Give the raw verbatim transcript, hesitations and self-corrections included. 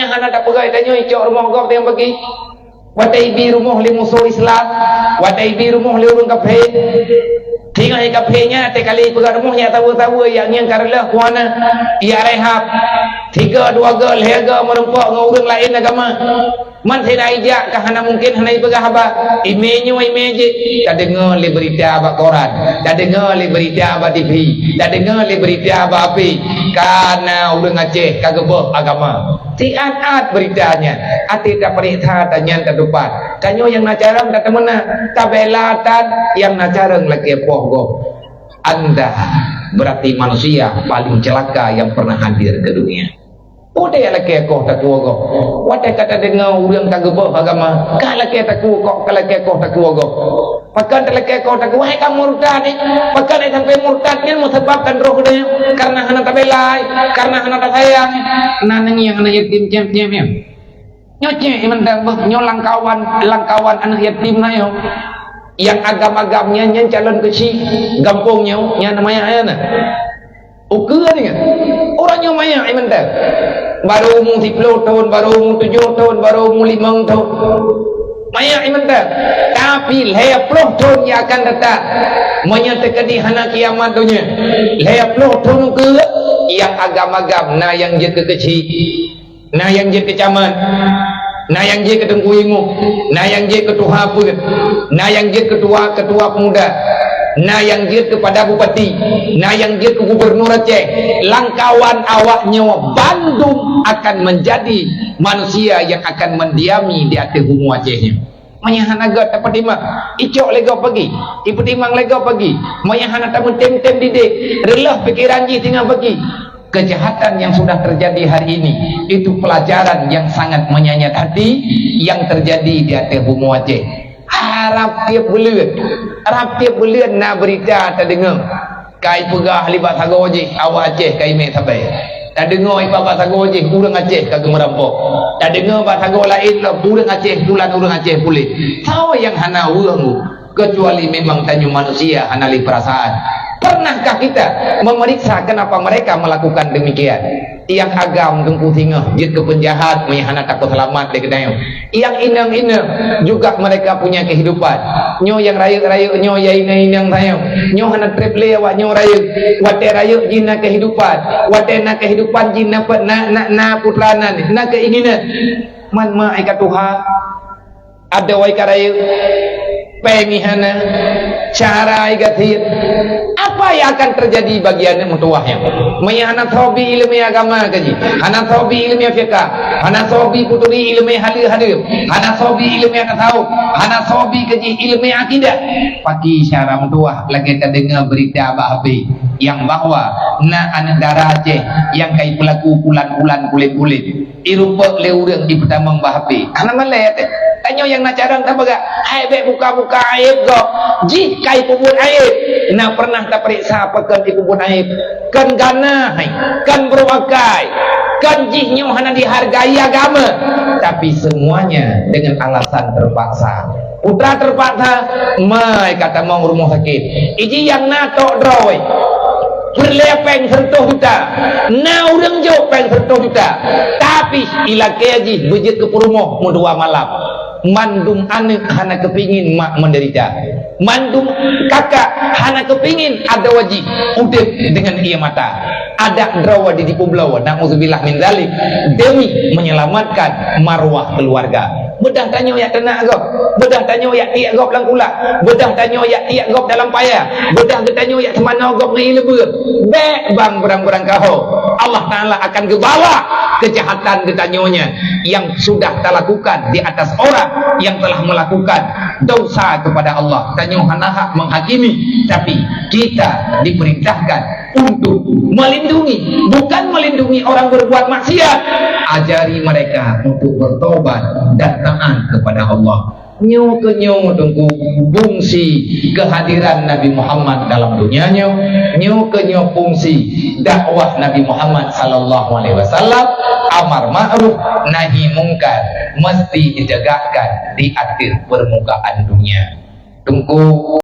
Nyang hana tapeugah tanyoe icok rumoh gob nyang bagi. Watèe ibi rumoh lé musoh Islam, watèe ibi rumoh lé ureueng kafé. Singoh kafé nyan teuh kali peugah rumoh nyan saweue-saweue, nyang ngieng ka reuloh puana, ya rehab. Tiga, dua go, lhèe go meurumpok ngon ureueng laén agama. Man sira ijak ka hana mungken hana ipeugah haba. Imè nyoe imè jih, tadeungoe lé beurita bak koran, tadeungoe lé beurita bak T V, tadeungoe lé beurita bak H P. Ka na ureueng Aceh ka geubôh agama. Siat-at beurita nyan, até tapareksa tanyan tatupat. Tanyoe nyang na carông tateumeunan, tabela tan nyang na carông lakèe poh gob. Anda berarti manusia paling celaka yang pernah hadir ke dunia. Udeb lakèe koh takue gob. Watèe ka tadeungoe ureueng ka geubôh agama, ka lakèe takue koh, ka lakèe koh takue gob. Pakon talakèe koh takue, hai ka murtad, eh. Pakon ai sampai murtad nyan meusababkan roh geutanyoe, kareuna hana tabela, kareuna hana tasayang. Na ngieng aneuk yatim cém-cém nyan. Nyoe cék mantong beuh, nyoe lam kawan, lam kawan aneuk yatim na nyoe. Nyang agam-agam nyan, nyan calon keuchik gampông nyoe, nyan namanya na. Ukeue nyan. Ureueng nyoe manyak ié mantong. Baru umu siploh thon, baru umu tujoh thon, baru umu limong thon. Manyak ié mantong. Tapi lhèe ploh thon nyang akan datang, meunyoe teukeudi hana kiamat donya, lhèe ploh thon ukeue, nyang agam-agam na nyang jeuet keu keuchik. Na nyang jeuet keu camat, na nyang jeuet keu teungku ingoh, na nyang jeuet keu tuha peuet, na nyang jeuet keu tuha, keu tuha pemuda, na nyang jeuet keupada bupati, na nyang jeuet keu gubernur Aceh. Lam kawan awak nyoe bandum akan menjadi manusia yang akan mendiami di ateueh bumoe Aceh nyoe. Meunyoe hana göt tapeutimang, icok lé gob pagi, ipeutimang lé gob pagi. Meunyoe hana tameutem-tem didik, reuloh pikeran jih teungoh pagi. Kejahatan yang sudah terjadi hari ini, itu pelajaran yang sangat menyayat hati yang terjadi di ateueh bumoe Aceh. Rab tiep buleuen, rab tiep buleuen na beurita tadeungoe. Ka ipeugah lé bak sagoe jih, awak Aceh ka imè sabe. Tadeungoe ipeugah bak sagoe jih, ureueng Aceh ka geumeurampok. Tadeungoe bak sagoe laén lom, ureueng Aceh tulan ureueng Aceh puléh. Soe nyang hana weueh, Bu? Kecuali memang tanyoe manusia hana lé perasaan. Pernahkah kita memeriksa kenapa mereka melakukan demikian? Nyang agam teungku singoh jeuet keu peunjahat, meunyoe hana tapeuseulamat lé geutanyoe. Nyang inong-inong juga mereka punya kehidupan. Nyoe nyang rayeuk-rayeuk nyoe, nyang inong-inong tanyoe. Nyoe hana treb lé awak nyoe rayeuk. Watèe rayeuk jih na kehidupan. Watèe na kehidupan jih na pe-, na, na, na putra nan, na keinginan. Man ma ai ka tuha. Adoe ka rayeuk, péng hana, cara gasien. Apa yang akan terjadi bagi aneuk meutuwah nyan? Meunyoe hana soe bi ileumèe agama keu jih, hana soe bi ileumèe fiqah, hana soe bi peuturi ileumèe hadeuh-hadeuh, hana soe bi ileumèe tasawuf, hana soe bi keu jih ileumèe akidah. Pakri cara meutuwah lagèe tadeungoe beurita bak H P nyang bahwa na aneuk dara Aceh nyang ka ipeulaku pulan-pulan kulét-kulét. Irumpok lé ureueng ipeutamong bak H P. Hana malèe teuh. Tanyoe nyang na carông tapeugah, "Hai, bèk buka-buka aéb gob." Jih ka ipeubuet aéb. Na pernah tapeuriksa pakon ipeubuet aéb? Kon gana hai, kon brôk akai, kon jih nyoe hana dihargai agama. Tapi semuanya dengan alasan terpaksa. Putra terpaksa, mai ka tamong rumoh sakét. Iji nyang na tok droe. Peureulèe péng sireutoh juta. Na ureueng jok péng sireutoh juta. Tapi ilakèe jih beujeuet keu peurumoh meudua malam. Mandum aneuk hana keupingin mak menderita. Mandum kakak hana keupingin adoe jih udép deungon ié mata. Adak droe di, dipeubloe, naudzubillah min dzalik, demi menyelamatkan marwah keluarga. Beudôh tanyoe jak teunak gob, beudôh tanyoe jak tiek gob lam kulak, beudôh tanyoe jak tiek gob dalam paya, beudôh geutanyoe jak teumanoe gob ngon ié leubeueng. Bèk bang beurang-beurang kaho. Allah Taala akan geubawa kejahatan geutanyoe nyan yang sudah talakukan di atas orang yang telah melakukan dosa kepada Allah. Tanyoe hana hak menghakimi, tapi kita diperintahkan untuk melindungi, bukan melindungi orang berbuat maksiat. Ajari mereka untuk bertobat dan taat kepada Allah. Nyoe keuh nyoe teungku fungsi kehadiran Nabi Muhammad dalam dunia nyoe. Nyoe keuh nyoe fungsi dakwah Nabi Muhammad sallallahu alaihi wasallam, amar ma'ruf nahi mungkar mesti ditegakkan di ateueh permukaan dunia. Teungku